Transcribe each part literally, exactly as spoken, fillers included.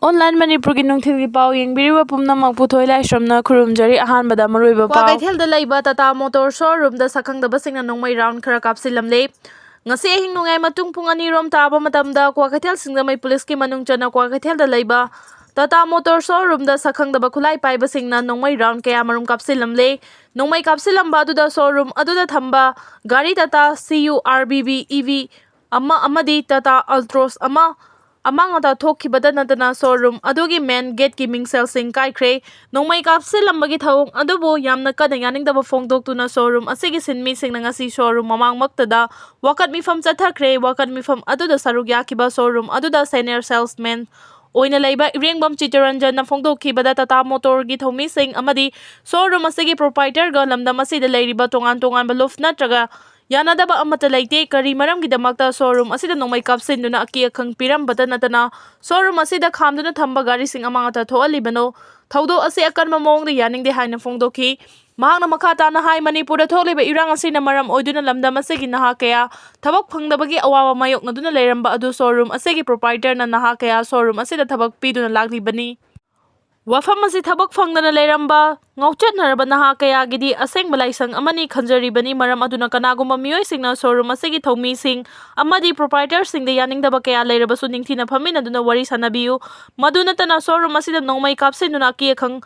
Online ꯃꯅꯤꯄꯨꯔꯒꯤ ꯅꯨꯡꯊꯤꯜꯒꯤ ꯄꯥꯎ ꯌꯦꯡꯕꯤꯔꯤꯕ ꯄꯨꯝꯅꯃꯛꯄꯨ ꯊꯣꯏ ꯂꯥꯏꯁ꯭ꯔꯝꯅ ꯈꯨꯔꯨꯝꯖꯔꯤ꯫ ꯑꯍꯥꯟꯕꯗ ꯃꯔꯨꯑꯣꯏꯕ ꯄꯥꯎ꯫ ꯀ꯭ꯋꯥꯀꯩꯊꯦꯜꯗ ꯂꯩꯕ ꯇꯥꯇꯥ ꯃꯣꯇꯣꯔ ꯁꯣꯔꯨꯝꯗ ꯁꯛꯈꯪꯗꯕꯁꯤꯡꯅ ꯅꯣꯡꯃꯩ ꯔꯥꯎꯟ ꯈꯔ ꯀꯥꯞꯁꯤꯜꯂꯝꯂꯦ꯫ ꯉꯁꯤ ꯑꯍꯤꯡ ꯅꯣꯡꯌꯥꯏ ꯃꯇꯨꯡ ꯄꯨꯡ ꯑꯅꯤꯔꯣꯝ ꯇꯥꯕ ꯃꯇꯝꯗ ꯀ꯭ꯋꯥꯀꯩꯊꯦꯜ ꯁꯤꯡꯖꯃꯩ ꯄꯨꯂꯤꯁꯀꯤ ꯃꯅꯨꯡ ꯆꯟꯅ ꯀ꯭ꯋꯥꯀꯩꯊꯦꯜꯗ ꯂꯩꯕ ꯇꯥꯇꯥ ꯃꯣꯇꯣꯔ ꯁꯣꯔꯨꯝꯗ ꯁꯛꯈꯪꯗꯕ ꯈꯨꯠꯂꯥꯏ ꯄꯥꯏꯕꯁꯤꯡꯅ ꯅꯣꯡꯃꯩ ꯔꯥꯎꯟ ꯀꯌꯥ ꯃꯔꯨꯝ ꯀꯥꯞꯁꯤꯜꯂꯝꯂꯦ꯫ ꯅꯣꯡꯃꯩ ꯀꯥꯞꯁꯤꯜꯂꯝꯕ ꯑꯗꯨꯗ ꯁꯣꯔꯨꯝ ꯑꯗꯨꯗ ꯊꯝꯕ ꯒꯥꯔꯤ Tata C U R B B E V ꯑꯃ ꯑꯃꯗꯤ ꯇꯥꯇꯥ ꯑꯜꯇ꯭ꯔꯣꯁ ꯑꯃ ꯑꯃꯥꯡ ꯑꯇꯥ ꯊꯣꯛꯈꯤꯕꯗ ꯅꯠꯇꯅ ꯁꯣꯔꯨꯝ ꯑꯗꯨꯒꯤ ꯃꯦꯟ ꯒꯦꯠꯀꯤ ꯃꯤꯡꯁꯦꯜꯁꯤꯡ ꯀꯥꯏꯈ꯭ꯔꯦ꯫ ꯅꯣꯡꯃꯩ ꯀꯥꯞꯁꯤꯜꯂꯝꯕꯒꯤ ꯊꯧꯑꯣꯡ ꯑꯗꯨꯕꯨ ꯌꯥꯝꯅ ꯀꯟꯅ ꯌꯥꯅꯤꯡꯗꯕ ꯐꯣꯡꯗꯣꯛꯇꯨꯅ ꯁꯣꯔꯨꯝ ꯑꯁꯤꯒꯤ ꯁꯤꯟꯃꯤꯁꯤꯡꯅ ꯉꯁꯤ ꯁꯣꯔꯨꯝ ꯃꯃꯥꯡꯃꯛꯇꯗ ꯋꯥꯀꯠ ꯃꯤꯐꯝ ꯆꯠꯊꯈ꯭ꯔꯦ꯫ ꯋꯥꯀꯠ ꯃꯤꯐꯝ ꯑꯗꯨꯗ ꯁꯔꯨꯛ ꯌꯥꯈꯤꯕ ꯁꯣꯔꯨꯝ ꯑꯗꯨꯗ ꯁꯦꯅꯤꯌꯔ ꯁꯦꯜꯁꯃꯦꯟ ꯑꯣꯏꯅ ꯂꯩꯕ ꯏꯔꯦꯡꯕꯝ ꯆꯤꯇꯔꯟꯖꯟꯅ ꯐꯣꯡꯗꯣꯛꯈꯤꯕꯗ ꯇꯥꯇꯥ ꯃꯣꯇꯣꯔꯒꯤ ꯊꯧꯃꯤꯁꯤꯡ ꯑꯃꯗꯤ ꯁꯣꯔꯨꯝ ꯑꯁꯤꯒꯤ ꯄ꯭ꯔꯣꯄꯥꯏꯇꯔꯒ ꯂꯝꯗꯝ ꯑꯁꯤꯗ ꯂꯩꯔꯤꯕ ꯇꯣꯉꯥꯟ ꯇꯣꯉꯥꯟꯕ ꯂꯨꯞ ꯅꯠꯇ꯭ꯔꯒ ꯌꯥꯅꯗꯕ ꯑꯃꯠꯇ ꯂꯩꯇꯦ꯫ ꯀꯔꯤ ꯃꯔꯝꯒꯤꯗꯃꯛꯇ ꯁꯣꯔꯨꯝ ꯑꯁꯤꯗ ꯅꯣꯡꯃꯩ ꯀꯥꯞꯁꯤꯟꯗꯨꯅ ꯑꯀꯤ ꯑꯈꯪ ꯄꯤꯔꯝꯕꯇ ꯅꯠꯇꯅ ꯁꯣꯔꯨꯝ ꯑꯁꯤꯗ ꯈꯥꯝꯗꯨꯅ ꯊꯝꯕ ꯒꯥꯔꯤꯁꯤꯡ ꯑꯃꯥꯡ ꯑꯇꯥ ꯊꯣꯛꯍꯜꯂꯤꯕꯅꯣ? ꯊꯧꯗꯣꯛ ꯑꯁꯤ ꯑꯀꯟꯕ ꯃꯑꯣꯡꯗ ꯌꯥꯅꯤꯡꯗꯦ ꯍꯥꯏꯅ ꯐꯣꯡꯗꯣꯛꯈꯤ꯫ ꯃꯍꯥꯛꯅ ꯃꯈꯥ ꯇꯥꯅ ꯍꯥꯏ, ꯃꯅꯤꯄꯨꯔꯗ ꯊꯣꯛꯂꯤꯕ ꯏꯔꯥꯡ ꯑꯁꯤꯅ ꯃꯔꯝ ꯑꯣꯏꯗꯨꯅ ꯂꯝꯗꯝ ꯑꯁꯤꯒꯤ ꯅꯍꯥ ꯀꯌꯥ ꯊꯕꯛ ꯐꯪꯗꯕꯒꯤ ꯑꯋꯥꯕ ꯃꯥꯌꯣꯛꯅꯗꯨꯅ ꯂꯩꯔꯝꯕ ꯑꯗꯨ ꯁꯣꯔꯨꯝ ꯑꯁꯤꯒꯤ ꯄ꯭ꯔꯣꯄꯥꯏꯇꯔꯅ ꯅꯍꯥ ꯀꯌꯥ ꯁꯣꯔꯨꯝ ꯑꯁꯤꯗ ꯊꯕꯛ ꯄꯤꯗꯨꯅ ꯂꯥꯛꯂꯤꯕꯅꯤ꯫ ꯋꯥꯐꯝ ꯑꯁꯤ ꯊꯕꯛ ꯐꯪꯗꯅ ꯂꯩꯔꯝꯕ ꯉꯥꯎꯆꯠꯅꯔꯕ ꯅꯍꯥ ꯀꯌꯥꯒꯤꯗꯤ ꯑꯁꯦꯡꯕ ꯂꯥꯏꯁꯪ ꯑꯃꯅꯤ ꯈꯟꯖꯔꯤꯕꯅꯤ꯫ ꯃꯔꯝ ꯑꯗꯨꯅ ꯀꯅꯥꯒꯨꯝꯕ ꯃꯤꯑꯣꯏꯁꯤꯡꯅ ꯁꯣꯔꯨꯝ ꯑꯁꯤꯒꯤ ꯊꯧꯃꯤꯁꯤꯡ ꯑꯃꯗꯤ ꯄ꯭ꯔꯣꯄꯥꯏꯇꯔꯁꯤꯡꯗ ꯌꯥꯅꯤꯡꯗꯕ ꯀꯌꯥ ꯂꯩꯔꯕꯁꯨ ꯅꯤꯡꯊꯤꯅ ꯐꯝꯃꯤꯟꯅꯗꯨꯅ ꯋꯥꯔꯤ ꯁꯥꯅꯕꯤꯌꯨ꯫ ꯃꯗꯨ ꯅꯠꯇꯅ ꯁꯣꯔꯨꯝ ꯑꯁꯤꯗ ꯅꯣꯡꯃꯩ ꯀꯥꯞꯁꯤꯟꯗꯨꯅ ꯑꯀꯤ ꯑꯈꯪ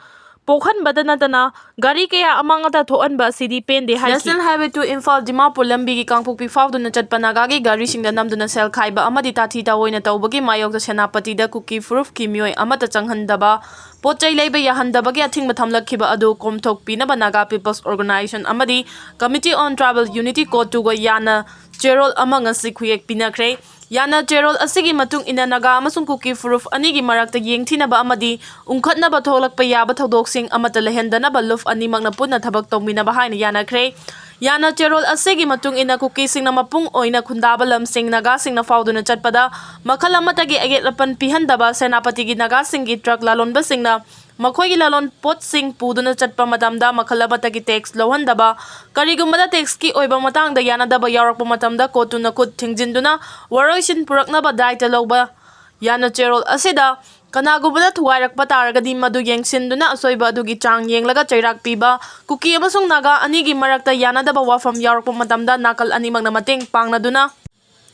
ꯄꯣꯛꯍꯟꯕꯗ ꯅꯠꯇꯅ ꯒꯥꯔꯤ ꯀꯌꯥ ꯑꯃꯥꯡ ꯑꯇꯥ ꯊꯣꯛꯍꯟꯕ ꯑꯁꯤꯗꯤ ꯄꯦꯟꯗꯦ ꯍꯥꯏꯈꯤ꯫ National Highway two Imphal Dimapur ꯂꯝꯕꯤꯒꯤ ꯀꯥꯡꯄꯣꯛꯄꯤ ꯐꯥꯎꯗꯨꯅ ꯆꯠꯄ ꯅꯥꯒꯥꯒꯤ ꯒꯥꯔꯤꯁꯤꯡꯗ ꯅꯝꯗꯨꯅ ꯁꯦꯜ ꯈꯥꯏꯕ ꯑꯃꯗꯤ ꯇꯥꯊꯤ ꯇꯥꯑꯣꯏꯅ ꯇꯧꯕꯒꯤ ꯃꯥꯌꯣꯛꯇ ꯁꯦꯅꯥꯄꯇꯤꯗ ꯀꯨꯀꯤ ꯐꯨꯔꯨꯞꯀꯤ ꯃꯤꯑꯣꯏ ꯑꯃꯠꯇ ꯆꯪꯍꯟꯗꯕ, ꯄꯣꯠ ꯆꯩ ꯂꯩꯕ ꯌꯥꯍꯟꯗꯕꯒꯤ ꯑꯊꯤꯡꯕ ꯊꯝꯂꯛꯈꯤꯕ ꯑꯗꯨ ꯀꯣꯝꯊꯣꯛꯄꯤꯅꯕ Naga People's Organisation ꯑꯃꯗꯤ Committee on Tribal Unity ꯀꯣꯇꯨꯒ ꯌꯥꯅ ꯆꯦꯔꯣꯜ ꯑꯃ ꯉꯁꯤ ꯈꯨꯌꯦꯛ ꯄꯤꯅꯈ꯭ꯔꯦ꯫ ꯌꯥꯅ ꯆꯦꯔꯣꯜ ꯑꯁꯤꯒꯤ ꯃꯇꯨꯡ ꯏꯟꯅ ꯅꯥꯒꯥ ꯑꯃꯁꯨꯡ ꯀꯨꯀꯤ ꯐꯨꯔꯨꯞ ꯑꯅꯤꯒꯤ ꯃꯔꯛꯇ ꯌꯦꯡꯊꯤꯅꯕ ꯑꯃꯗꯤ ꯎꯪꯈꯠꯅꯕ ꯊꯣꯛꯂꯛꯄ ꯌꯥꯕ ꯊꯧꯗꯣꯛꯁꯤꯡ ꯑꯃꯠꯇ ꯂꯩꯍꯟꯗꯅꯕ ꯂꯨꯞ ꯑꯅꯤꯃꯛꯅ ꯄꯨꯟꯅ ꯊꯕꯛ ꯇꯧꯃꯤꯟꯅꯕ ꯍꯥꯏꯅ ꯌꯥꯅꯈ꯭ꯔꯦ꯫ ꯌꯥꯅ ꯆꯦꯔꯣꯜ ꯑꯁꯤꯒꯤ ꯃꯇꯨꯡ ꯏꯟꯅ ꯀꯨꯀꯤꯁꯤꯡꯅ ꯃꯄꯨꯡ ꯑꯣꯏꯅ ꯈꯨꯟꯗꯥꯕ ꯂꯝꯁꯤꯡ ꯅꯥꯒꯥꯁꯤꯡꯅ ꯐꯥꯎꯗꯨꯅ ꯆꯠꯄꯗ ꯃꯈꯜ ꯑꯃꯠꯇꯒꯤ ꯑꯌꯦꯠ ꯑꯄꯟ ꯄꯤꯍꯟꯗꯕ ꯁꯦꯅꯥꯄꯇꯤꯒꯤ ꯅꯥꯒꯥꯁꯤꯡꯒꯤ ꯇ꯭ꯔꯛ ꯂꯂꯣꯟꯕꯁꯤꯡꯅ ꯃꯈꯣꯏꯒꯤ ꯂꯂꯣꯟ ꯄꯣꯠꯁꯤꯡ ꯄꯨꯗꯨꯅ ꯆꯠꯄ ꯃꯇꯝꯗ ꯃꯈꯜ ꯑꯃꯠꯇꯒꯤ ꯇꯦꯛꯁ ꯂꯧꯍꯟꯗꯕ, ꯀꯔꯤꯒꯨꯝꯕꯗ ꯇꯦꯛꯁꯀꯤ ꯑꯣꯏꯕ ꯃꯇꯥꯡꯗ ꯌꯥꯅꯗꯕ ꯌꯥꯎꯔꯛꯄ ꯃꯇꯝꯗ ꯀꯣꯇꯨꯅ ꯈꯨꯠ ꯊꯤꯡꯖꯤꯟꯗꯨꯅ ꯋꯥꯔꯣꯏꯁꯤꯟ ꯄꯨꯔꯛꯅꯕ ꯗꯥꯏꯇ ꯂꯧꯕ꯫ ꯌꯥꯅ ꯆꯦꯔꯣꯜ ꯑꯁꯤꯗ ꯀꯅꯥꯒꯨꯝꯕꯅ ꯊꯨꯒꯥꯏꯔꯛꯄ ꯇꯥꯔꯒꯗꯤ ꯃꯗꯨ ꯌꯦꯡꯁꯤꯟꯗꯨꯅ ꯑꯁꯣꯏꯕ ꯑꯗꯨꯒꯤ ꯆꯥꯡ ꯌꯦꯡꯂꯒ ꯆꯩꯔꯥꯛ ꯄꯤꯕ, ꯀꯨꯀꯤ ꯑꯃꯁꯨꯡ ꯅꯥꯒꯥ ꯑꯅꯤꯒꯤ ꯃꯔꯛꯇ ꯌꯥꯅꯗꯕ ꯋꯥꯐꯝ ꯌꯥꯎꯔꯛꯄ ꯃꯇꯝꯗ ꯅꯥꯀꯜ ꯑꯅꯤꯃꯛꯅ ꯃꯇꯦꯡ ꯄꯥꯡꯅꯗꯨꯅ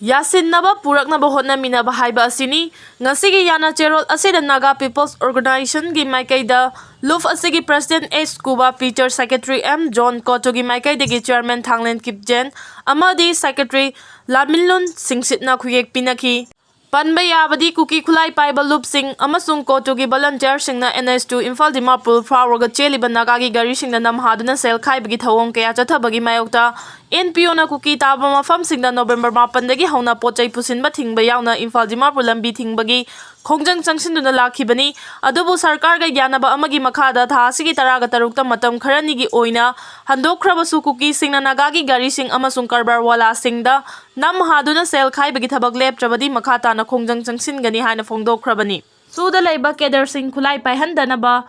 ꯌꯥꯁꯤꯟꯅꯕ ꯄꯨꯔꯛꯅꯕ ꯍꯣꯠꯅꯃꯤꯟꯅꯕ ꯍꯥꯏꯕ ꯑꯁꯤꯅꯤ꯫ ꯉꯁꯤꯒꯤ ꯌꯥꯅ ꯆꯦꯔꯣꯜ ꯑꯁꯤꯗ Naga People's Organizationꯒꯤ ꯃꯥꯏꯀꯩꯗ ꯂꯨꯞ ꯑꯁꯤꯒꯤ President ꯑꯦꯁ ꯀꯨꯕꯥ, Future Secretary ꯑꯦꯝ ꯖꯣꯟ, ꯀꯣꯇꯨꯒꯤ ꯃꯥꯏꯀꯩꯗꯒꯤ Chairman ꯊꯥꯡꯂꯦꯟ ꯀꯤꯞꯖꯦꯟ ꯑꯃꯗꯤ Secretary ꯂꯥꯃꯤꯟꯂꯨꯟ ꯁꯤꯡꯁꯤꯠꯅ ꯈꯨꯌꯦꯛ ꯄꯤꯅꯈꯤ꯫ ꯄꯟꯕ ꯌꯥꯕꯗꯤ ꯀꯨꯀꯤ ꯈꯨꯠꯂꯥꯏ ꯄꯥꯏꯕ ꯂꯨꯞꯁꯤꯡ ꯑꯃꯁꯨꯡ ꯀꯣꯇꯨꯒꯤ volunteerꯁꯤꯡꯅ NH two ꯏꯝꯐꯥꯜ ꯗꯤꯃꯥꯄꯨꯔ ꯐꯥꯎꯔꯒ ꯆꯦꯜꯂꯤꯕ ꯅꯥꯒꯥꯒꯤ ꯒꯥꯔꯤꯁꯤꯡꯗ ꯅꯝꯍꯥꯗꯨꯅ ꯁꯦꯜ ꯈꯥꯏꯕꯒꯤ ꯊꯧꯑꯣꯡ ꯀꯌꯥ ꯆꯠꯊꯕꯒꯤ ꯃꯥꯌꯣꯛꯇ NPOꯅ ꯀꯨꯀꯤ ꯇꯥꯕ ꯃꯐꯝꯁꯤꯡꯗ ꯅꯣꯕꯦꯝꯕꯔ ꯃꯥꯄꯟꯗꯒꯤ ꯍꯧꯅ ꯄꯣꯠ ꯆꯩ ꯄꯨꯁꯤꯟꯕ ꯊꯤꯡꯕ ꯌꯥꯎꯅ ꯏꯝꯐꯥꯜ ꯗꯤꯃꯥꯄꯨꯔ ꯂꯝꯕꯤ ꯊꯤꯡꯕꯒꯤ ꯈꯣꯡꯖꯪ ꯆꯪꯁꯤꯟꯗꯨꯅ ꯂꯥꯛꯈꯤꯕꯅꯤ꯫ ꯑꯗꯨꯕꯨ ꯁꯔꯀꯥꯔꯒ ꯌꯥꯅꯕ ꯑꯃꯒꯤ ꯃꯈꯥꯗ ꯊꯥ ꯑꯁꯤꯒꯤ ꯇꯔꯥꯒ ꯇꯔꯨꯛꯇ ꯃꯇꯝ ꯈꯔꯅꯤꯒꯤ ꯑꯣꯏꯅ ꯍꯟꯗꯣꯛꯈ꯭ꯔꯕꯁꯨ ꯀꯨꯀꯤꯁꯤꯡꯅ ꯅꯥꯒꯥꯒꯤ ꯒꯥꯔꯤꯁꯤꯡ ꯑꯃꯁꯨꯡ ꯀꯔꯕꯥꯔ ꯋꯥꯂꯥꯁꯤꯡꯗ ꯅꯝꯍꯥꯗꯨꯅ ꯁꯦꯜ ꯈꯥꯏꯕꯒꯤ ꯊꯕꯛ ꯂꯦꯞꯇ꯭ꯔꯕꯗꯤ ꯃꯈꯥ ꯇꯥꯅ ꯈꯣꯡꯖꯪ ꯆꯪꯁꯤꯟꯒꯅꯤ ꯍꯥꯏꯅ ꯐꯣꯡꯗꯣꯛꯈ꯭ꯔꯕꯅꯤ꯫ ꯁꯨꯗ ꯂꯩꯕ cadreꯁꯤꯡ ꯈꯨꯠꯂꯥꯏ ꯄꯥꯏꯍꯟꯗꯅꯕ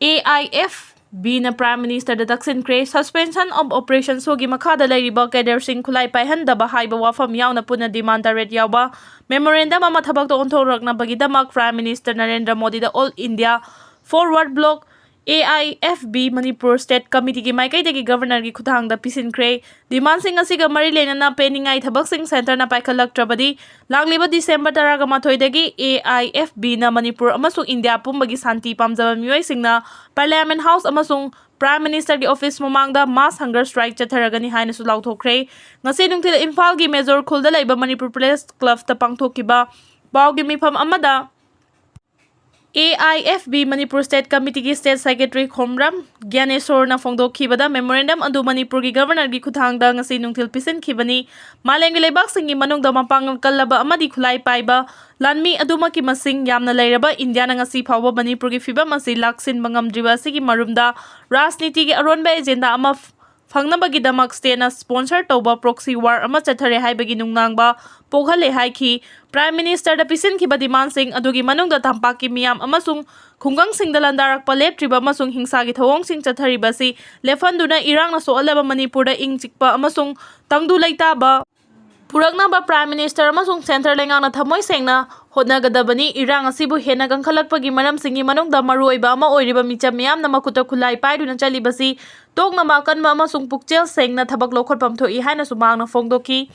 AIFBꯅ Prime Ministerꯗ ꯇꯛꯁꯤꯟꯈ꯭ꯔꯦ꯫ Suspension of Operation ꯁꯨꯒꯤ ꯃꯈꯥꯗ ꯂꯩꯔꯤꯕ cadreꯁꯤꯡ ꯈꯨꯠꯂꯥꯏ ꯄꯥꯏꯍꯟꯗꯕ ꯍꯥꯏꯕ ꯋꯥꯐꯝ ꯌꯥꯎꯅ ꯄꯨꯟꯅ demand ꯇꯔꯦꯠ ꯌꯥꯎꯕ memorandum ꯑꯃ ꯊꯕꯛꯇ ꯑꯣꯟꯊꯣꯔꯛꯅꯕꯒꯤꯗꯃꯛ Prime Minister Narendra ꯃꯣꯗꯤꯗ All India Forward Bloc, AIFB Manipur State Committeeꯒꯤ ꯃꯥꯏꯀꯩꯗꯒꯤ Governorꯒꯤ ꯈꯨꯠꯊꯥꯡꯗ ꯄꯤꯁꯤꯟꯈ꯭ꯔꯦ꯫ Demandꯁꯤꯡ ꯑꯁꯤꯒ ꯃꯔꯤ ꯂꯩꯅꯅ ꯄꯦꯟꯅꯤꯡꯉꯥꯏ ꯊꯕꯛꯁꯤꯡ centreꯅ ꯄꯥꯏꯈꯠꯂꯛꯇ꯭ꯔꯕꯗꯤ ꯂꯥꯛꯂꯤꯕ December ꯇꯔꯥꯒ ꯃꯥꯊꯣꯏꯗꯒꯤ AIFBꯅ ꯃꯅꯤꯄꯨꯔ ꯑꯃꯁꯨꯡ ꯏꯟꯗꯤꯌꯥ ꯄꯨꯝꯕꯒꯤ ꯁꯥꯟꯇꯤ ꯄꯥꯝꯖꯕ ꯃꯤꯑꯣꯏꯁꯤꯡꯅ Parliament House ꯑꯃꯁꯨꯡ Prime Ministerꯒꯤ office ꯃꯃꯥꯡꯗ mass hunger strike ꯆꯠꯊꯔꯒꯅꯤ ꯍꯥꯏꯅꯁꯨ ꯂꯥꯎꯊꯣꯛꯈ꯭ꯔꯦ꯫ ꯉꯁꯤ ꯅꯨꯡꯊꯤꯜ ꯏꯝꯐꯥꯜꯒꯤ ꯃꯦꯖꯣꯔ ꯈꯨꯜꯗ ꯂꯩꯕ ꯃꯅꯤꯄꯨꯔ Press Clubꯇ ꯄꯥꯡꯊꯣꯛꯈꯤꯕ ꯄꯥꯎꯒꯤ ꯃꯤꯐꯝ ꯑꯃꯗ AIFB Manipur State Committeeꯒꯤ State Secretary ꯈꯣꯝꯔꯝ ꯒ꯭ꯌꯥꯅꯦꯁꯣꯔꯅ ꯐꯣꯡꯗꯣꯛꯈꯤꯕꯗ memorandum ꯑꯗꯨ ꯃꯅꯤꯄꯨꯔꯒꯤ Governorꯒꯤ ꯈꯨꯠꯊꯥꯡꯗ ꯉꯁꯤ ꯅꯨꯡꯊꯤꯜ ꯄꯤꯁꯤꯟꯈꯤꯕꯅꯤ꯫ ꯃꯥꯂꯦꯝꯒꯤ ꯂꯩꯕꯥꯛꯁꯤꯡꯒꯤ ꯃꯅꯨꯡꯗ ꯃꯄꯥꯡꯒꯜ ꯀꯜꯂꯕ ꯑꯃꯗꯤ ꯈꯨꯠꯂꯥꯏ ꯄꯥꯏꯕ ꯂꯥꯟꯃꯤ ꯑꯗꯨꯃꯛꯀꯤ ꯃꯁꯤꯡ ꯌꯥꯝꯅ ꯂꯩꯔꯕ ꯏꯟꯗꯤꯌꯥꯅ ꯉꯁꯤ ꯐꯥꯎꯕ ꯃꯅꯤꯄꯨꯔꯒꯤ ꯐꯤꯚꯝ ꯑꯁꯤ ꯂꯥꯛꯁꯤꯟꯕ ꯉꯝꯗ꯭ꯔꯤꯕ ꯑꯁꯤꯒꯤ ꯃꯔꯨꯝꯗ ꯔꯥꯖꯅꯤꯇꯤꯒꯤ ꯑꯔꯣꯟꯕ agenda ꯑꯃ ꯐꯪꯅꯕꯒꯤꯗꯃꯛ stateꯅ sponsor ꯇꯧꯕ proxy war ꯑꯃ ꯆꯠꯊꯔꯦ ꯍꯥꯏꯕꯒꯤ ꯅꯨꯡꯅꯥꯡꯕ ꯄꯣꯛꯍꯜꯂꯦ ꯍꯥꯏꯈꯤ꯫ Prime Ministerꯗ ꯄꯤꯁꯤꯟꯈꯤꯕ demandꯁꯤꯡ ꯑꯗꯨꯒꯤ ꯃꯅꯨꯡꯗ ꯇꯝꯄꯥꯛꯀꯤ ꯃꯤꯌꯥꯝ ꯑꯃꯁꯨꯡ ꯈꯨꯡꯒꯪꯁꯤꯡꯗ ꯂꯥꯟꯗꯥꯔꯛꯄ ꯂꯦꯞꯇ꯭ꯔꯤꯕ ꯑꯃꯁꯨꯡ ꯍꯤꯡꯁꯥꯒꯤ ꯊꯧꯑꯣꯡꯁꯤꯡ ꯆꯠꯊꯔꯤꯕ ꯑꯁꯤ ꯂꯦꯞꯍꯟꯗꯨꯅ ꯏꯔꯥꯡꯅ ꯁꯣꯛꯍꯜꯂꯕ ꯃꯅꯤꯄꯨꯔꯗ ꯏꯪ ꯆꯤꯛꯄ ꯑꯃꯁꯨꯡ ꯇꯪꯗꯨ ꯂꯩꯇꯥꯕ ꯄꯨꯔꯛꯅꯕ Prime Minister ꯑꯃꯁꯨꯡ Centre ꯂꯩꯉꯥꯛꯅ ꯊꯃꯣꯏ ꯁꯦꯡꯅ ꯍꯣꯠꯅꯒꯗꯕꯅꯤ꯫ ꯏꯔꯥꯡ ꯑꯁꯤꯕꯨ ꯍꯦꯟꯅ ꯀꯟꯈꯠꯂꯛꯄꯒꯤ ꯃꯔꯝꯁꯤꯡꯒꯤ ꯃꯅꯨꯡꯗ ꯃꯔꯨꯑꯣꯏꯕ ꯑꯃ ꯑꯣꯏꯔꯤꯕ ꯃꯤꯆꯝ ꯃꯤꯌꯥꯝꯅ ꯃꯈꯨꯠꯇ ꯈꯨꯠꯂꯥꯏ ꯄꯥꯏꯗꯨꯅ ꯆꯠꯂꯤꯕꯁꯤ ꯇꯣꯛꯅꯕ ꯑꯀꯟꯕ ꯑꯃꯁꯨꯡ ꯄꯨꯛꯆꯦꯜ ꯁꯦꯡꯅ ꯊꯕꯛ ꯂꯧꯈꯠꯐꯝ ꯊꯣꯛꯏ ꯍꯥꯏꯅꯁꯨ ꯃꯍꯥꯛꯅ ꯐꯣꯡꯗꯣꯛꯈꯤ꯫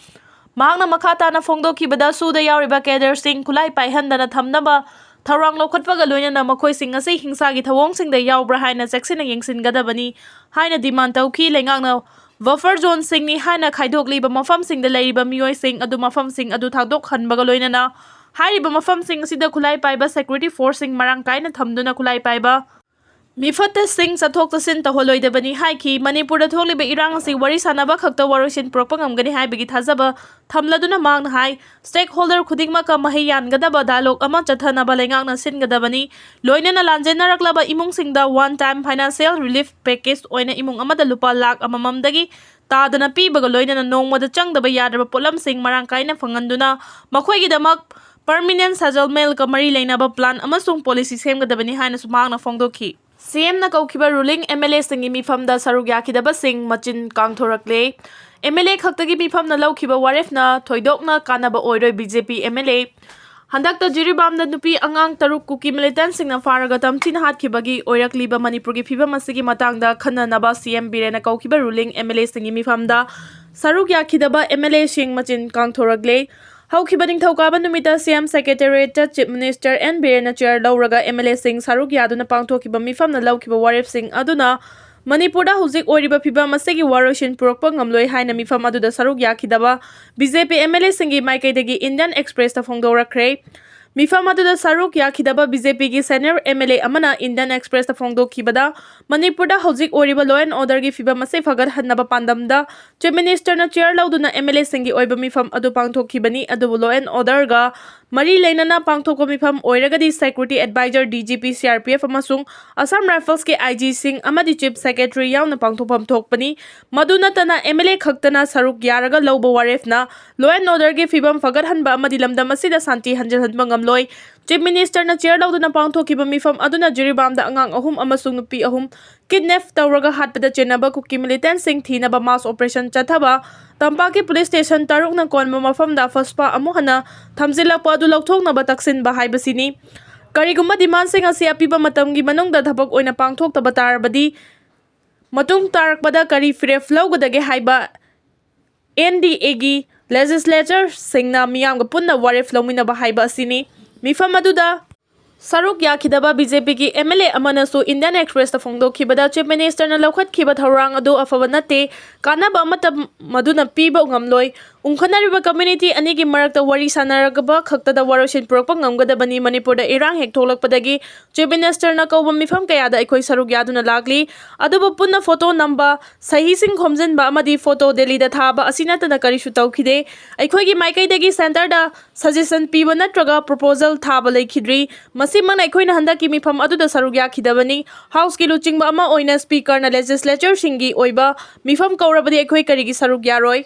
ꯃꯍꯥꯛꯅ ꯃꯈꯥ ꯇꯥꯅ ꯐꯣꯡꯗꯣꯛꯈꯤꯕꯗ, ꯁꯨꯗ ꯌꯥꯎꯔꯤꯕ cadreꯁꯤꯡ ꯈꯨꯠꯂꯥꯏ ꯄꯥꯏꯍꯟꯗꯅ ꯊꯝꯅꯕ ꯊꯧꯔꯥꯡ ꯂꯧꯈꯠꯄꯒ ꯂꯣꯏꯅꯅ ꯃꯈꯣꯏꯁꯤꯡ ꯑꯁꯤ ꯍꯤꯡꯁꯥꯒꯤ ꯊꯧꯑꯣꯡꯁꯤꯡꯗ ꯌꯥꯎꯕ꯭ꯔꯥ ꯍꯥꯏꯅ ꯆꯦꯛꯁꯤꯟꯅ ꯌꯦꯡꯁꯤꯟꯒꯗꯕꯅꯤ ꯍꯥꯏꯅ demand ꯇꯧꯈꯤ꯫ ꯂꯩꯉꯥꯛꯅ buffer zoneꯁꯤꯡꯅꯤ ꯍꯥꯏꯅ ꯈꯥꯏꯗꯣꯛꯂꯤꯕ ꯃꯐꯝꯁꯤꯡꯗ ꯂꯩꯔꯤꯕ ꯃꯤꯑꯣꯏꯁꯤꯡ ꯑꯗꯨ ꯃꯐꯝꯁꯤꯡ ꯑꯗꯨ ꯊꯥꯗꯣꯛꯍꯟꯕꯒ ꯂꯣꯏꯅꯅ ꯍꯥꯏꯔꯤꯕ ꯃꯐꯝꯁꯤꯡ ꯑꯁꯤꯗ ꯈꯨꯠꯂꯥꯏ ꯄꯥꯏꯕ security forceꯁꯤꯡ ꯃꯔꯥꯡ ꯀꯥꯏꯅ ꯊꯝꯗꯨꯅ ꯈꯨꯠꯂꯥꯏ ꯄꯥꯏꯕ ꯃꯤꯐꯠꯇꯁꯤꯡ ꯆꯠꯊꯣꯛ ꯆꯠꯁꯤꯟ ꯇꯧꯍꯜꯂꯣꯏꯗꯕꯅꯤ ꯍꯥꯏꯈꯤ꯫ ꯃꯅꯤꯄꯨꯔꯗ ꯊꯣꯛꯂꯤꯕ ꯏꯔꯥꯡ ꯑꯁꯤ ꯋꯥꯔꯤ ꯁꯥꯟꯅꯕ ꯈꯛꯇ ꯋꯥꯔꯣꯏꯁꯤꯟ ꯄꯨꯔꯛꯄ ꯉꯝꯒꯅꯤ ꯍꯥꯏꯕꯒꯤ ꯊꯥꯖꯕ ꯊꯝꯂꯗꯨꯅ ꯃꯍꯥꯛꯅ ꯍꯥꯏ, stakeholder ꯈꯨꯗꯤꯡꯃꯛꯀ ꯃꯍꯩ ꯌꯥꯟꯒꯗꯕ dialogue ꯑꯃ ꯆꯠꯊꯅꯕ ꯂꯩꯉꯥꯛꯅ ꯁꯤꯟꯒꯗꯕꯅꯤ꯫ ꯂꯣꯏꯅꯅ ꯂꯥꯟꯖꯦꯟꯅꯔꯛꯂꯕ ꯏꯃꯨꯡꯁꯤꯡꯗ one time financial relief package ꯑꯣꯏꯅ ꯏꯃꯨꯡ ꯑꯃꯗ ꯂꯨꯄꯥ ꯂꯥꯈ ꯑꯃꯃꯝꯗꯒꯤ ꯇꯥꯗꯅ ꯄꯤꯕꯒ ꯂꯣꯏꯅꯅ ꯅꯣꯡꯃꯗ ꯆꯪꯗꯕ ꯌꯥꯗ꯭ꯔꯕ ꯄꯣꯠꯂꯝꯁꯤꯡ ꯃꯔꯥꯡ ꯀꯥꯏꯅ ꯐꯪꯍꯟꯗꯨꯅ ꯃꯈꯣꯏꯒꯤꯗꯃꯛ permanent settlementꯀ ꯃꯔꯤ ꯂꯩꯅꯕ plan ꯑꯃꯁꯨꯡ policy ꯁꯦꯝꯒꯗꯕꯅꯤ ꯍꯥꯏꯅꯁꯨ ꯃꯍꯥꯛꯅ ꯐꯣꯡꯗꯣꯛꯈꯤ꯫ CMꯅ ꯀꯧꯈꯤꯕ ruling MLAꯁꯤꯡꯒꯤ ꯃꯤꯐꯝꯗ ꯁꯔꯨꯛ ꯌꯥꯈꯤꯗꯕꯁꯤꯡ ꯃꯆꯤꯟ ꯀꯥꯡꯊꯣꯔꯛꯂꯦ꯫ MLA ꯈꯛꯇꯒꯤ ꯃꯤꯐꯝꯅ ꯂꯧꯈꯤꯕ ꯋꯥꯔꯦꯞꯅ ꯊꯣꯏꯗꯣꯛꯅ ꯀꯥꯟꯅꯕ ꯑꯣꯏꯔꯣꯏ꯫ BJP MLA ꯍꯟꯗꯛꯇ ꯖꯤꯔꯤꯕꯥꯝꯗ ꯅꯨꯄꯤ ꯑꯉꯥꯡ ꯇꯔꯨꯛ ꯀꯨꯀꯤ militantꯁꯤꯡꯅ ꯐꯥꯔꯒ ꯇꯝꯊꯤꯅ ꯍꯥꯠꯈꯤꯕꯒꯤ ꯑꯣꯏꯔꯛꯂꯤꯕ ꯃꯅꯤꯄꯨꯔꯒꯤ ꯐꯤꯕꯝ ꯑꯁꯤꯒꯤ ꯃꯇꯥꯡꯗ ꯈꯟꯅꯅꯕ CM ꯕꯤꯔꯦꯟꯅ ꯀꯧꯈꯤꯕ ruling MLAꯁꯤꯡꯒꯤ ꯃꯤꯐꯝꯗ ꯁꯔꯨꯛ ꯌꯥꯈꯤꯗꯕ MLAꯁꯤꯡ ꯃꯆꯤꯟ ꯀꯥꯡꯊꯣꯔꯛꯂꯦ꯫ ꯍꯧꯈꯤꯕ ꯅꯤꯡꯊꯧꯀꯥꯕ ꯅꯨꯃꯤꯠꯇ CM Secretariatꯇ Chief Minister ꯑꯦꯟ ꯕꯤꯔꯦꯟꯅ chair ꯂꯧꯔꯒ MLAꯁꯤꯡ ꯁꯔꯨꯛ ꯌꯥꯗꯨꯅ ꯄꯥꯡꯊꯣꯛꯈꯤꯕ ꯃꯤꯐꯝꯅ ꯂꯧꯈꯤꯕ ꯋꯥꯔꯦꯞꯁꯤꯡ ꯑꯗꯨꯅ ꯃꯅꯤꯄꯨꯔꯗ ꯍꯧꯖꯤꯛ ꯑꯣꯏꯔꯤꯕ ꯐꯤꯕꯝ ꯑꯁꯤꯒꯤ ꯋꯥꯔꯣꯏꯁꯤꯟ ꯄꯨꯔꯛꯄ ꯉꯝꯂꯣꯏ ꯍꯥꯏꯅ ꯃꯤꯐꯝ ꯑꯗꯨꯗ ꯁꯔꯨꯛ ꯌꯥꯈꯤꯗꯕ BJP MLAꯁꯤꯡꯒꯤ ꯃꯥꯏꯀꯩꯗꯒꯤ Indian Expressꯇ ꯐꯣꯡꯗꯣꯔꯛꯈ꯭ꯔꯦ꯫ ꯃꯤꯐꯝ ꯑꯗꯨꯗ ꯁꯔꯨꯛ ꯌꯥꯈꯤꯗꯕ BJPꯒꯤ senior MLA ꯑꯃꯅ Indian Expressꯇ ꯐꯣꯡꯗꯣꯛꯈꯤꯕꯗ, ꯃꯅꯤꯄꯨꯔꯗ ꯍꯧꯖꯤꯛ ꯑꯣꯏꯔꯤꯕ law and orderꯒꯤ ꯐꯤꯕꯝ ꯑꯁꯤ ꯐꯒꯠꯍꯟꯅꯕ ꯄꯥꯟꯗꯝꯗ Chief Ministerꯅ chair ꯂꯧꯗꯨꯅ MLAꯁꯤꯡꯒꯤ ꯑꯣꯏꯕ ꯃꯤꯐꯝ ꯑꯗꯨ ꯄꯥꯡꯊꯣꯛꯈꯤꯕꯅꯤ꯫ ꯑꯗꯨꯕꯨ law and orderꯒ ꯃꯔꯤ ꯂꯩꯅꯅ ꯄꯥꯡꯊꯣꯛꯄ ꯃꯤꯐꯝ ꯑꯣꯏꯔꯒꯗꯤ security advisor, DGP, CRPF ꯑꯃꯁꯨꯡ Assam Riflesꯀꯤ IGꯁꯤꯡ ꯑꯃꯗꯤ Chief Secretary ꯌꯥꯎꯅ ꯄꯥꯡꯊꯣꯛꯐꯝ ꯊꯣꯛꯄꯅꯤ꯫ ꯃꯗꯨ ꯅꯠꯇꯅ MLA ꯈꯛꯇꯅ ꯁꯔꯨꯛ ꯌꯥꯔꯒ ꯂꯧꯕ ꯋꯥꯔꯦꯞꯅ law and orderꯒꯤ ꯐꯤꯕꯝ ꯐꯒꯠꯍꯟꯕ ꯑꯃꯗꯤ ꯂꯝꯗꯝ ꯑꯁꯤꯗ ꯁꯥꯟꯇꯤ ꯍꯟꯖꯤꯜꯍꯟꯕ ꯉꯝꯂꯣꯏ꯫ Chief Ministerꯅ chair ꯂꯧꯗꯨꯅ ꯄꯥꯡꯊꯣꯛꯈꯤꯕ ꯃꯤꯐꯝ ꯑꯗꯨꯅ ꯖꯤꯔꯤꯕꯥꯝꯗ ꯑꯉꯥꯡ ꯑꯍꯨꯝ ꯑꯃꯁꯨꯡ ꯅꯨꯄꯤ ꯑꯍꯨꯝ ꯀꯤꯗꯅꯦꯞ ꯇꯧꯔꯒ ꯍꯥꯠꯄꯗ ꯆꯦꯟꯅꯕ ꯀꯨꯀꯤ ꯃꯤꯂꯤꯇꯦꯟꯁꯤꯡ ꯊꯤꯅꯕ ꯃꯥꯁ ꯑꯣꯄꯔꯦꯁꯟ ꯆꯠꯊꯕ, ꯇꯝꯄꯥꯛꯀꯤ ꯄꯨꯂꯤꯁ ꯁ꯭ꯇꯦꯁꯟ ꯇꯔꯨꯛꯅ ꯀꯣꯟꯕ ꯃꯐꯝꯗ ꯐꯁꯄꯥ ꯑꯃꯨꯛ ꯍꯟꯅ ꯊꯝꯖꯤꯜꯂꯛꯄ ꯑꯗꯨ ꯂꯧꯊꯣꯛꯅꯕ ꯇꯛꯁꯤꯟꯕ ꯍꯥꯏꯕꯁꯤꯅꯤ꯫ ꯀꯔꯤꯒꯨꯝꯕ ꯗꯤꯃꯥꯟꯁꯤꯡ ꯑꯁꯤ ꯑꯄꯤꯕ ꯃꯇꯝꯒꯤ ꯃꯅꯨꯡꯗ ꯊꯕꯛ ꯑꯣꯏꯅ ꯄꯥꯡꯊꯣꯛꯇꯕ ꯇꯥꯔꯕꯗꯤ, ꯃꯇꯨꯡ ꯇꯥꯔꯛꯄꯗ ꯀꯔꯤ ꯐꯤꯔꯦꯞ ꯂꯧꯒꯗꯒꯦ ꯍꯥꯏꯕ ꯑꯦꯟ ꯗꯤ ꯑꯦꯒꯤ ꯂꯦꯖꯤꯁꯂꯦꯆꯔꯁꯤꯡꯅ ꯃꯤꯌꯥꯝꯒ ꯄꯨꯟꯅ ꯋꯥꯔꯦꯞ ꯂꯧꯃꯤꯟꯅꯕ ꯍꯥꯏꯕ ꯑꯁꯤꯅꯤ꯫ ꯃꯤꯐꯝ ꯑꯗꯨꯗ ꯁꯔꯨꯛ ꯌꯥꯈꯤꯗꯕ ꯕꯤ ꯖꯦ ꯄꯤꯒꯤ ꯑꯦꯝ ꯑꯦꯜ ꯑꯦ ꯑꯃꯅꯁꯨ ꯏꯟꯗꯤꯌꯟ ꯑꯦꯛꯁꯄ꯭ꯔꯦꯁꯇ ꯐꯣꯡꯗꯣꯛꯈꯤꯕꯗ, ꯆꯤꯐ ꯃꯤꯅꯤꯁꯇꯔꯅ ꯂꯧꯈꯠꯈꯤꯕ ꯊꯧꯔꯥꯡ ꯑꯗꯨ ꯑꯐꯕ ꯅꯠꯇꯦ, ꯀꯥꯟꯅꯕ ꯑꯃꯠꯇ ꯃꯗꯨꯅ ꯄꯤꯕ ꯉꯝꯂꯣꯏ, ꯎꯪꯈꯠꯅꯔꯤꯕ ꯀꯝꯃ꯭ꯌꯨꯅꯤꯇꯤ ꯑꯅꯤꯒꯤ ꯃꯔꯛꯇ ꯋꯥꯔꯤ ꯁꯥꯟꯅꯔꯒ ꯈꯛꯇꯗ ꯋꯥꯔꯣꯏꯁꯤꯟ ꯄꯨꯔꯛꯄ ꯉꯝꯒꯗꯕꯅꯤ꯫ ꯃꯅꯤꯄꯨꯔꯗ ꯏꯔꯥꯡ ꯍꯦꯛ ꯊꯣꯛꯂꯛꯄꯗꯒꯤ ꯆꯤꯐ ꯃꯤꯅꯤꯁꯇꯔꯅ ꯀꯧꯕ ꯃꯤꯐꯝ ꯀꯌꯥꯗ ꯑꯩꯈꯣꯏ ꯁꯔꯨꯛ ꯌꯥꯗꯨꯅ ꯂꯥꯛꯂꯤ, ꯑꯗꯨꯕꯨ ꯄꯨꯟꯅ ꯐꯣꯇꯣ ꯅꯝꯕ, ꯁꯍꯤꯁꯤꯡ ꯈꯣꯝꯖꯤꯟꯕ ꯑꯃꯗꯤ ꯐꯣꯇꯣ ꯗꯦꯜꯂꯤꯗ ꯊꯥꯕ ꯑꯁꯤ ꯅꯠꯇꯅ ꯀꯔꯤꯁꯨ ꯇꯧꯈꯤꯗꯦ꯫ ꯑꯩꯈꯣꯏꯒꯤ ꯃꯥꯏꯀꯩꯗꯒꯤ ꯁꯦꯟꯇꯔꯗ ꯁꯖꯦꯁꯟ ꯄꯤꯕ ꯅꯠꯇ꯭ꯔꯒ ꯄ꯭ꯔꯣꯄꯣꯖꯦꯜ ꯊꯥꯕ ꯂꯩꯈꯤꯗ꯭ꯔꯤ꯫ ꯃꯁꯤꯃꯛꯅ ꯑꯩꯈꯣꯏꯅ ꯍꯟꯗꯛꯀꯤ ꯃꯤꯐꯝ ꯑꯗꯨꯗ ꯁꯔꯨꯛ ꯌꯥꯈꯤꯗꯕꯅꯤ꯫ ꯍꯥꯎꯁꯀꯤ ꯂꯨꯆꯤꯡꯕ ꯑꯃ ꯑꯣꯏꯅ ꯁ꯭ꯄꯤꯀꯔꯅ ꯂꯦꯖꯤꯁꯂꯦꯆꯔꯁꯤꯡꯒꯤ ꯑꯣꯏꯕ ꯃꯤꯐꯝ ꯀꯧꯔꯕꯗꯤ ꯑꯩꯈꯣꯏ ꯀꯔꯤꯒꯤ ꯁꯔꯨꯛ ꯌꯥꯔꯣꯏ?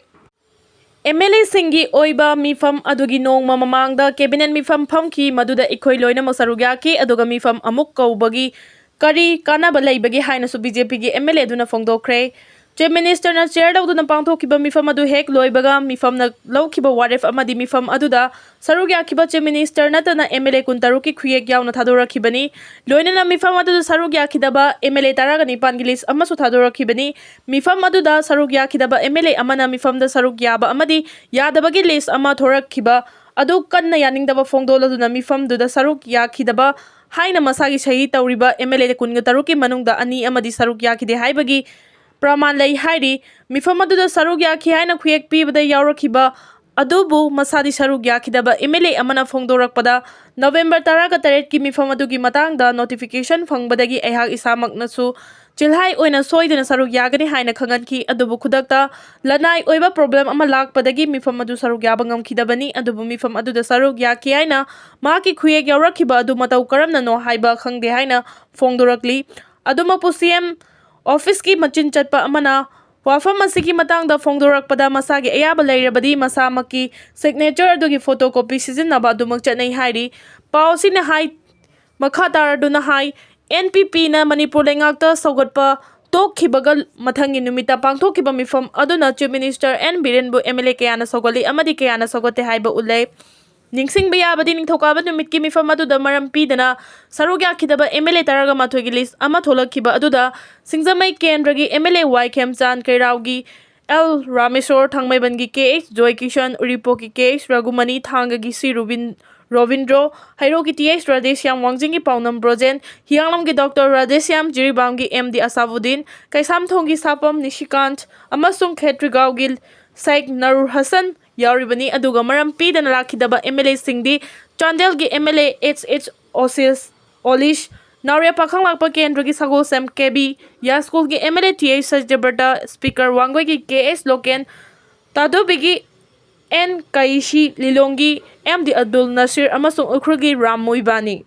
ꯑꯦꯝ ꯑꯦꯜ ꯑꯦꯁꯤꯡꯒꯤ ꯑꯣꯏꯕ ꯃꯤꯐꯝ ꯑꯗꯨꯒꯤ ꯅꯣꯡꯃ ꯃꯃꯥꯡꯗ ꯀꯦꯕꯤꯅꯦꯠ ꯃꯤꯐꯝ ꯐꯝꯈꯤ, ꯃꯗꯨꯗ ꯑꯩꯈꯣꯏ ꯂꯣꯏꯅꯃꯛ ꯁꯔꯨꯛ ꯌꯥꯈꯤ, ꯑꯗꯨꯒ ꯃꯤꯐꯝ ꯑꯃꯨꯛ ꯀꯧꯕꯒꯤ ꯀꯔꯤ ꯀꯥꯟꯅꯕ ꯂꯩꯕꯒꯦ ꯍꯥꯏꯅꯁꯨ ꯕꯤ ꯖꯦ ꯄꯤꯒꯤ ꯑꯦꯝ ꯑꯦꯜ ꯑꯦ ꯑꯗꯨꯅ ꯐꯣꯡꯗꯣꯛꯈ꯭ꯔꯦ꯫ ꯆꯤꯐ ꯃꯤꯅꯤꯁꯇꯔꯅ ꯆꯤꯌꯔ ꯂꯧꯗꯨꯅ ꯄꯥꯡꯊꯣꯛꯈꯤꯕ ꯃꯤꯐꯝ ꯑꯗꯨ ꯍꯦꯛ ꯂꯣꯏꯕꯒ ꯃꯤꯐꯝꯅ ꯂꯧꯈꯤꯕ ꯋꯥꯔꯦꯞ ꯑꯃꯗꯤ ꯃꯤꯐꯝ ꯑꯗꯨꯗ ꯁꯔꯨꯛ ꯌꯥꯈꯤꯕ ꯆꯤꯐ ꯃꯤꯅꯤꯁꯇꯔ ꯅꯠꯇꯅ ꯑꯦꯝ ꯑꯦꯜ ꯑꯦ ꯀꯨꯟꯇꯔꯨꯛꯀꯤ ꯈꯨꯌꯦꯛ ꯌꯥꯎꯅ ꯊꯥꯗꯣꯔꯛꯈꯤꯕꯅꯤ꯫ ꯂꯣꯏꯅꯅ ꯃꯤꯐꯝ ꯑꯗꯨꯗ ꯁꯔꯨꯛ ꯌꯥꯈꯤꯗꯕ ꯑꯦꯝ ꯑꯦꯜ ꯑꯦ ꯇꯔꯥꯒ ꯅꯤꯄꯥꯟꯒꯤ ꯂꯤꯁ ꯑꯃꯁꯨ ꯊꯥꯗꯣꯔꯛꯈꯤꯕꯅꯤ꯫ ꯃꯤꯐꯝ ꯑꯗꯨꯗ ꯁꯔꯨꯛ ꯌꯥꯈꯤꯗꯕ ꯑꯦꯝ ꯑꯦꯜ ꯑꯦ ꯑꯃꯅ ꯃꯤꯐꯝꯗ ꯁꯔꯨꯛ ꯌꯥꯕ ꯑꯃꯗꯤ ꯌꯥꯗꯕꯒꯤ ꯂꯤꯁ ꯑꯃ ꯊꯣꯔꯛꯈꯤꯕ ꯑꯗꯨ ꯀꯟꯅ ꯌꯥꯅꯤꯡꯗꯕ ꯐꯣꯡꯗꯣꯛꯂꯗꯨꯅ ꯃꯤꯐꯝꯗꯨꯗ ꯁꯔꯨꯛ ꯌꯥꯈꯤꯗꯕ ꯍꯥꯏꯅ ꯃꯁꯥꯒꯤ ꯁꯍꯤ ꯇꯧꯔꯤꯕ ꯑꯦꯝ ꯑꯦꯜ ꯑꯦ ꯀꯨꯟꯒ ꯇꯔꯨꯛꯀꯤ ꯃꯅꯨꯡꯗ ꯑꯅꯤ ꯑꯃꯗꯤ ꯁꯔꯨꯛ ꯌꯥꯈꯤꯗꯦ ꯍꯥꯏꯕꯒꯤ ꯄ꯭ꯔꯃꯥꯟ ꯂꯩ ꯍꯥꯏꯔꯤ꯫ ꯃꯤꯐꯝ ꯑꯗꯨꯗ ꯁꯔꯨꯛ ꯌꯥꯈꯤ ꯍꯥꯏꯅ ꯈꯨꯌꯦꯛ ꯄꯤꯕꯗ ꯌꯥꯎꯔꯛꯈꯤꯕ ꯑꯗꯨꯕꯨ ꯃꯁꯥꯗꯤ ꯁꯔꯨꯛ ꯌꯥꯈꯤꯗꯕ ꯑꯦꯝ ꯑꯦꯜ ꯑꯦ ꯑꯃꯅ ꯐꯣꯡꯗꯣꯔꯛꯄꯗ, ꯅꯕꯦꯝꯕꯔ ꯇꯔꯥꯒ ꯇꯔꯦꯠꯀꯤ ꯃꯤꯐꯝ ꯑꯗꯨꯒꯤ ꯃꯇꯥꯡꯗ ꯅꯣꯇꯤꯐꯤꯀꯦꯁꯟ ꯐꯪꯕꯗꯒꯤ ꯑꯩꯍꯥꯛ ꯏꯁꯥꯃꯛꯅꯁꯨ ꯆꯤꯜꯍꯥꯏ ꯑꯣꯏꯅ ꯁꯣꯏꯗꯅ ꯁꯔꯨꯛ ꯌꯥꯒꯅꯤ ꯍꯥꯏꯅ ꯈꯪꯍꯟꯈꯤ꯫ ꯑꯗꯨꯕꯨ ꯈꯨꯗꯛꯇ ꯂꯅꯥꯏ ꯑꯣꯏꯕ ꯄ꯭ꯔꯣꯕ꯭ꯂꯦꯝ ꯑꯃ ꯂꯥꯛꯄꯗꯒꯤ ꯃꯤꯐꯝ ꯑꯗꯨ ꯁꯔꯨꯛ ꯌꯥꯕ ꯉꯝꯈꯤꯗꯕꯅꯤ꯫ ꯑꯗꯨꯕꯨ ꯃꯤꯐꯝ ꯑꯗꯨꯗ ꯁꯔꯨꯛ ꯌꯥꯈꯤ ꯍꯥꯏꯅ ꯃꯍꯥꯛꯀꯤ ꯈꯨꯌꯦꯛ ꯌꯥꯎꯔꯛꯈꯤꯕ ꯑꯗꯨ ꯃꯇꯧ ꯀꯔꯝꯅꯅꯣ ꯍꯥꯏꯕ ꯈꯪꯗꯦ ꯍꯥꯏꯅ ꯐꯣꯡꯗꯣꯔꯛꯂꯤ꯫ ꯑꯗꯨꯃꯛꯄꯨ ꯁꯤ ꯑꯦꯝ ꯑꯣꯐꯤꯁꯀꯤ ꯃꯆꯤꯟ ꯆꯠꯄ ꯑꯃꯅ ꯋꯥꯐꯝ ꯑꯁꯤꯒꯤ ꯃꯇꯥꯡꯗ ꯐꯣꯡꯗꯣꯔꯛꯄꯗ ꯃꯁꯥꯒꯤ ꯑꯌꯥꯕ ꯂꯩꯔꯕꯗꯤ ꯃꯁꯥꯃꯛꯀꯤ ꯁꯤꯒꯅꯦꯆꯔ ꯑꯗꯨꯒꯤ ꯐꯣꯇꯣ ꯀꯣꯄꯤ ꯁꯤꯖꯤꯟꯅꯕ ꯑꯗꯨꯃꯛ ꯆꯠꯅꯩ ꯍꯥꯏꯔꯤ꯫ ꯄꯥꯎ ꯑꯁꯤꯅ ꯍꯥꯏ, ꯃꯈꯥ ꯇꯥꯔꯗꯨꯅ ꯍꯥꯏ, ꯑꯦꯟ ꯄꯤ ꯄꯤꯅ ꯃꯅꯤꯄꯨꯔ ꯂꯩꯉꯥꯛꯇ ꯁꯧꯒꯠꯄ ꯇꯣꯛꯈꯤꯕꯒ ꯃꯊꯪꯒꯤ ꯅꯨꯃꯤꯠꯇ ꯄꯥꯡꯊꯣꯛꯈꯤꯕ ꯃꯤꯐꯝ ꯑꯗꯨꯅ Chief Minister ꯑꯦꯟ ꯕꯤꯔꯦꯟꯕꯨ ꯑꯦꯝ ꯑꯦꯜ ꯑꯦ ꯀꯌꯥꯅ ꯁꯧꯒꯠꯂꯤ ꯑꯃꯗꯤ ꯀꯌꯥꯅ ꯁꯧꯒꯠꯇꯦ ꯍꯥꯏꯕ ꯎꯠꯂꯦ꯫ ꯅꯤꯡꯁꯤꯡꯕ ꯌꯥꯕꯗꯤ, ꯅꯤꯡꯊꯧꯀꯥꯕ ꯅꯨꯃꯤꯠꯀꯤ ꯃꯤꯐꯝ ꯑꯗꯨꯗ ꯃꯔꯝ ꯄꯤꯗꯅ ꯁꯔꯨꯛ ꯌꯥꯈꯤꯗꯕ ꯑꯦꯝ ꯑꯦꯜ ꯑꯦ ꯇꯔꯥꯒ ꯃꯥꯊꯣꯏꯒꯤ list ꯑꯃ ꯊꯣꯛꯂꯛꯈꯤꯕ ꯑꯗꯨꯗ ꯁꯤꯡꯖꯃꯩ ꯀꯦꯟꯗ꯭ꯔꯒꯤ M L A Y Khemchand ꯀꯩꯔꯥꯎꯒꯤ ꯑꯦꯜ ꯔꯥꯃꯦꯁꯣꯔ, ꯊꯥꯡꯃꯩꯕꯟꯒꯤ ꯀꯦ ꯑꯩꯆ ꯖꯣꯏꯀꯤꯁꯟ, ꯎꯔꯤꯄꯣꯛꯀꯤ ꯀꯦ ꯑꯩꯆ ꯔꯘꯨꯃꯅꯤ, ꯊꯥꯡꯒꯒꯤ ꯁꯤ ꯔꯨꯕꯤꯟ-, ꯔꯣꯕꯤꯟꯗ꯭ꯔꯣ, ꯍꯩꯔꯣꯛꯀꯤ ꯇꯤ ꯑꯩꯆ ꯔꯥꯙꯦꯁ꯭ꯌꯥꯝ, ꯋꯥꯡꯖꯤꯡꯒꯤ ꯄꯥꯎꯅꯝ ꯕ꯭ꯔꯣꯖꯦꯟ, ꯍꯤꯌꯥꯡꯂꯝꯒꯤ ꯗꯣꯛꯇꯔ ꯔꯥꯙꯦꯁ꯭ꯌꯥꯝ, ꯖꯤꯔꯤꯕꯥꯝꯒꯤ ꯑꯦꯝ ꯗꯤ ꯑꯁꯥꯕꯨꯗꯤꯟ, ꯀꯩꯁꯥꯝꯊꯣꯡꯒꯤ ꯁꯥꯄꯝ ꯅꯤꯁꯤꯀꯥꯟꯠ ꯑꯃꯁꯨꯡ ꯈꯦꯇ꯭ꯔꯤꯒꯥꯎꯒꯤ ꯁꯩꯈ ꯅꯔꯨꯔ ꯍꯁꯟ ꯌꯥꯎꯔꯤꯕꯅꯤ꯫ ꯑꯗꯨꯒ ꯃꯔꯝ ꯄꯤꯗꯅ ꯂꯥꯛꯈꯤꯗꯕ ꯑꯦꯝ ꯑꯦꯜ ꯑꯦꯁꯤꯡꯗꯤ ꯆꯥꯟꯗꯦꯜꯒꯤ M L A H H ꯑꯣꯁꯤꯁ ꯑꯣꯂꯤꯁ, ꯅꯥꯎꯔꯦꯝ ꯄꯥꯈꯪꯂꯥꯛꯄ ꯀꯦꯟꯗ꯭ꯔꯒꯤ ꯁꯒꯣꯜꯁꯦꯝ ꯀꯦ ꯕꯤ, ꯌꯥꯏꯁ꯭ꯀꯨꯜꯒꯤ M L A T H Satyabrata, speaker ꯋꯥꯡꯒꯣꯏꯒꯤ ꯀꯦ ꯑꯦꯁ ꯂꯣꯀꯦꯟ, ꯇꯥꯗꯣꯕꯤꯒꯤ ꯑꯦꯟ ꯀꯥꯏꯁꯤ, ꯂꯤꯂꯣꯡꯒꯤ ꯑꯦꯝ ꯗꯤ ꯑꯕꯗꯨꯜ ꯅꯁꯤꯔ ꯑꯃꯁꯨꯡ ꯎꯈ꯭ꯔꯨꯜꯒꯤ ꯔꯥꯝ ꯃꯣꯏꯕꯥꯅꯤ꯫